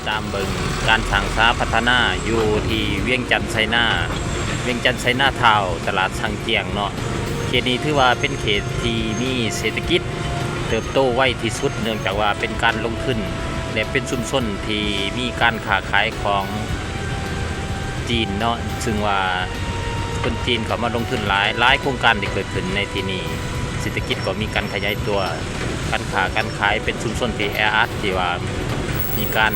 ຕາມເບິ່ງການສ້າງສາພັດທະນາຢູ່ທີ່ວຽງຈັນໄຊນາ, ວຽງຈັນໄຊນາທາວ, ຕະຫຼາດຊັງຈຽງເນາະ. ເຂດນີ້ຖືວ່າເປັນເຂດທີ່ມີເສດຖະກິດເຕີບໂຕໄວທີ່ສຸດ, ເນື່ອງຈາກວ່າເປັນການລົງທຶນ ແລະ ເປັນຊຸມຊົນທີ່ມີການຄ້າຂາຍຂອງຈີນເນາະ, ເຊິ່ງວ່າຄົນຈີນເຂົ້າມາລົງທຶນຫຼາຍ, ຫຼາຍໂຄງການທີ່ເກີດຂຶ້ນໃນທີ່ນີ້. ເສດຖະກິດກໍມີການຂະຫຍາຍຕົວ, ການຄ້າການຂາຍເປັນຊຸມຊົນທີ່ແອອັດ, ທີ່ວ່າມີການ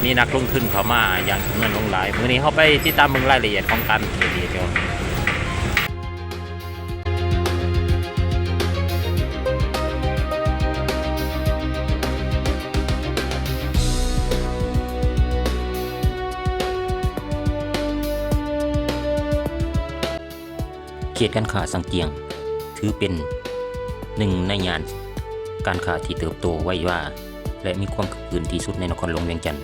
ມີນັກລົງທຶນເຂົ້າມາຢ່າງຈຳນວນຫຼວງຫຼາຍ. ມື້ນີ້ເຮົາໄປຕິດຕາມເບິ່ງລາຍລະອຽດຂອງການເຂດນີ້ເດີ. ເຂດການຄ້າຊັງຈຽງ ຖືເປັນໜຶ່ງໃນຍ່ານການຄ້າທີ່ເຕີບໂຕໄວວາ ແລະ ມີຄວາມຄຶກຄື້ນທີ່ສຸດໃນນະຄອນຫຼວງວຽງຈັນ.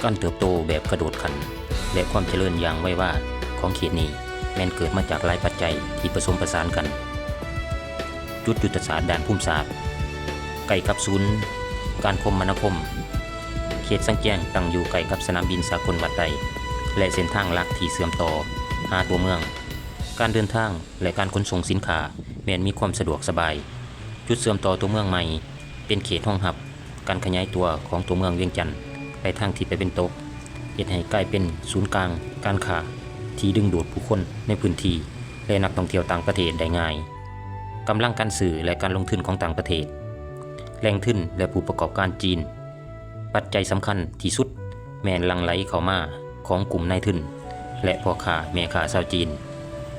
ການເຕີບໂຕແບບກະໂດດຂັ້ນ ແລະ ຄວາມຈະເລີນຢ່າງໄວວາຂອງເຂດນີ້ ແມ່ນເກີດມາຈາກຫຼາຍປັດໄຈທີ່ປະສົມປະສານກັນ. ຈຸດຍຸດທະສາດດ້ານພູມສາດ ໃກ້ກັບສູນການຄົມມະນາຄົມ. ເຂດຊັງຈຽງຕັ້ງຢູ່ໃກ້ກັບສະໜາມບິນສາກົນວັດໄຕ ແລະ ເສັ້ນທາງຫຼັກທີ່ເຊື່ອມຕໍ່ຫາຕົວເມືອງ. ການເດີນທາງ ແລະ ການຂົນສົ່ງສິນຄ້າແມ່ນມີຄວາມສະດວກສະບາຍ. ຈຸດເຊື່ອມຕໍ່ຕົວເມືອງໃໝ່ ເປັນເຂດຮອງຮັບການຂະຫຍາຍຕົວຂອງຕົວເມືອງວຽງຈັນ ໄປທາງທິດຕາເວັນຕົກ, ເຮັດໃຫ້ກາຍເປັນສູນກາງການຄ້າທີ່ດຶງດູດຜູ້ຄົນໃນພື້ນທີ່ ແລະ ນັກທ່ອງທ່ຽວຕ່າງປະເທດໄດ້ງ່າຍ. ກຳລັງການຊື້ ແລະ ການລົງທຶນຂອງຕ່າງປະເທດ, ແຫຼ່ງທຶນ ແລະ ຜູ້ປະກອບການຈີນ. ປັດໄຈສຳຄັນທີ່ສຸດແມ່ນຫຼັ່ງໄຫຼເຂົ້າມາຂອງກຸ່ມນາຍທຶນ ແລະ ພໍ່ຄ້າແມ່ຄ້າຊາວຈີນ.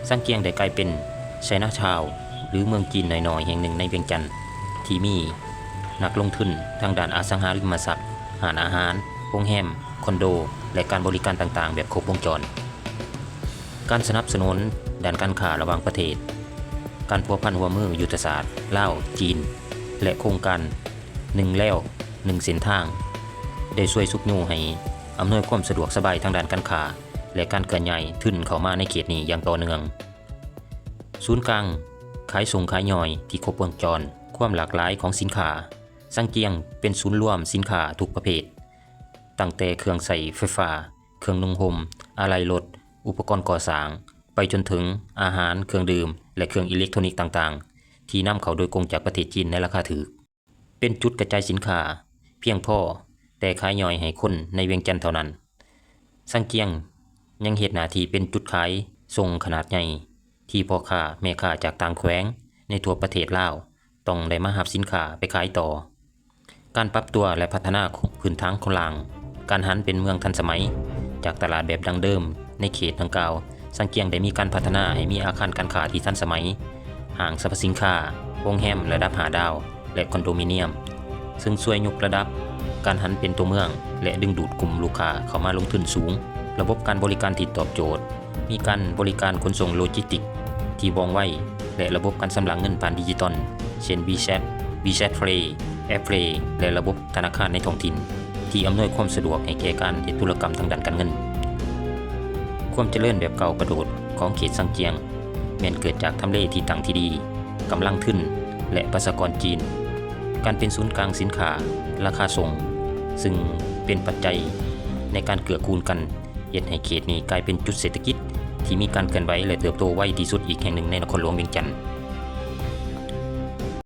ຊັງຈຽງໄດ້ກາຍເປັນໄຊນາທາວ ຫຼື ເມືອງຈີນນ້ອຍໆແຫ່ງໜຶ່ງໃນວຽງຈັນ ທີ່ມີນັກລົງທຶນທາງດ້ານອະສັງຫາລິມະຊັບ, ຮ້ານອາຫານ, ໂຮງແຮມ, ຄອນໂດ ແລະ ການບໍລິການຕ່າງໆແບບຄົບວົງຈອນ. ການສະໜັບສະໜູນດ້ານການຄ້າລະຫວ່າງປະເທດ, ການພົວພັນຮ່ວມມືຍຸດທະສາດລາວ-ຈີນ ແລະ ໂຄງການໜຶ່ງແລວ ໜຶ່ງເສັ້ນທາງ ໄດ້ຊ່ວຍຊຸກຍູ້ໃຫ້ອຳນວຍຄວາມສະດວກສະບາຍທາງດ້ານການຄ້າ ແລະ ການເຄື່ອນຍ້າຍທຶນເຂົ້າມາໃນເຂດນີ້ຢ່າງຕໍ່ເນື່ອງ. ສູນກາງຂາຍສົ່ງຂາຍຍ່ອຍທີ່ຄົບວົງຈອນ, ຄວາມຫຼາກຫຼາຍຂອງສິນຄ້າ. ຊັງຈຽງເປັນສູນລວມສິນຄ້າທຸກປະເພດ, ຕັ້ງແຕ່ເຄື່ອງໃຊ້ໄຟຟ້າ, ເຄື່ອງນຸ່ງຫົ່ມ, ອາໄຫຼ່ລົດ, ອຸປະກອນກໍ່ສ້າງ, ໄປຈົນເຖິງອາຫານ, ເຄື່ອງດື່ມ ແລະ ເຄື່ອງອີເລັກໂທນິກຕ່າງໆ ທີ່ນຳເຂົ້າໂດຍກົງຈາກປະເທດຈີນໃນລາຄາຖືກ. ເປັນຈຸດກະຈາຍສິນຄ້າພຽງພໍແຕ່ຂາຍຍ່ອຍໃຫ້ຄົນໃນວຽງຈັນເທົ່ານັ້ນ. ຊັງຈຽງຍັງເຮັດໜ້າທີ່ເປັນຈຸດຂາຍສົ່ງຂະໜາດໃຫຍ່ ທີ່ພໍ່ຄ້າແມ່ຄ້າຈາກຕ່າງແຂວງໃນທົ່ວປະເທດລາວ ຕ້ອງໄດ້ມາຮັບສິນຄ້າໄປຂາຍຕໍ່. ການປັບຕົວ ແລະ ພັດທະນາພື້ນຖານໂຄງລ່າງ, ການຫັນເປັນເມືອງທັນສະໄໝ ຈາກຕະຫຼາດແບບດັ້ງເດີມໃນເຂດດັ່ງກ່າວ, ຊັງຈຽງໄດ້ມີການພັດທະນາໃຫ້ມີອາຄານການຄ້າທີ່ທັນສະໄໝ, ຫ້າງສະພະສິນຄ້າ, ໂຮງແຮມລະດັບຫ້າດາວ ແລະ ຄອນໂດມິນຽມ, ເຊິ່ງຊ່ວຍຍົກລະດັບການຫັນເປັນຕົວເມືອງ ແລະ ດຶງດູດກຸ່ມລູກຄ້າເຂົ້າມາລົງທຶນສູງ. ລະບົບການບໍລິການທີ່ຕອບໂຈດ, ມີການບໍລິການຂົນສົ່ງໂລຈິສຕິກທີ່ວ່ອງໄວ ແລະ ລະບົບການຊຳລະເງິນຜ່ານດິຈິຕອນ ເຊັ່ນ WeChat, WeChat Pay, Apple Pay ແລະ ລະບົບທະນາຄານໃນທ້ອງຖິ່ນ ທີ່ອຳນວຍຄວາມສະດວກໃຫ້ແກ່ການເຮັດທຸລະກຳທາງດ້ານການເງິນ. ຄວາມຈະເລີນແບບກ້າວກະໂດດຂອງເຂດຊັງຈຽງ ແມ່ນເກີດຈາກທຳເລທີ່ຕັ້ງທີ່ດີ, ກຳລັງທຶນ ແລະ ປະຊາກອນຈີນ, ການເປັນສູນກາງສິນຄ້າ, ລາຄາສົ່ງ, ເຊິ່ງເປັນປັດໄຈໃນການເກື້ອກູນກັນ ເຮັດໃຫ້ເຂດນີ້ກາຍເປັນຈຸດເສດຖະກິດທີ່ມີການເຄື່ອນໄຫວ ແລະ ເຕີບໂຕໄວທີ່ສຸດອີກແຫ່ງໜຶ່ງໃນນະຄອນຫຼວງວຽງຈັນ.